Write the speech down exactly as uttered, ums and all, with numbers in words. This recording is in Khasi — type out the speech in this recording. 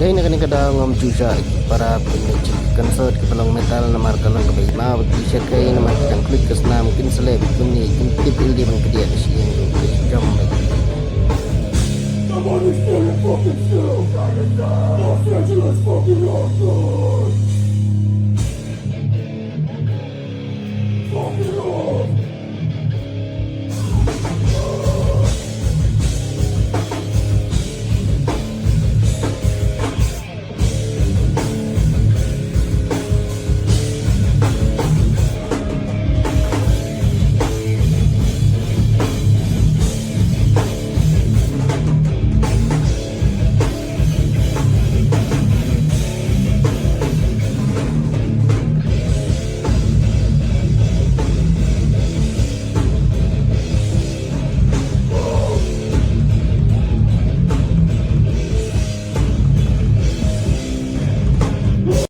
Dei na kane ka daw ngam ju shah ïa ki para pynïaid ki concert kiba long metal namar ka long kaba i ma bad ki shakei namar ki dang khluit ka snam kin sa leh bad kumne kin tip ïalade ban pdiang da shi ïing ruh ka jam bad. Come on, it's still a fucking show. Los Angeles fucking rock.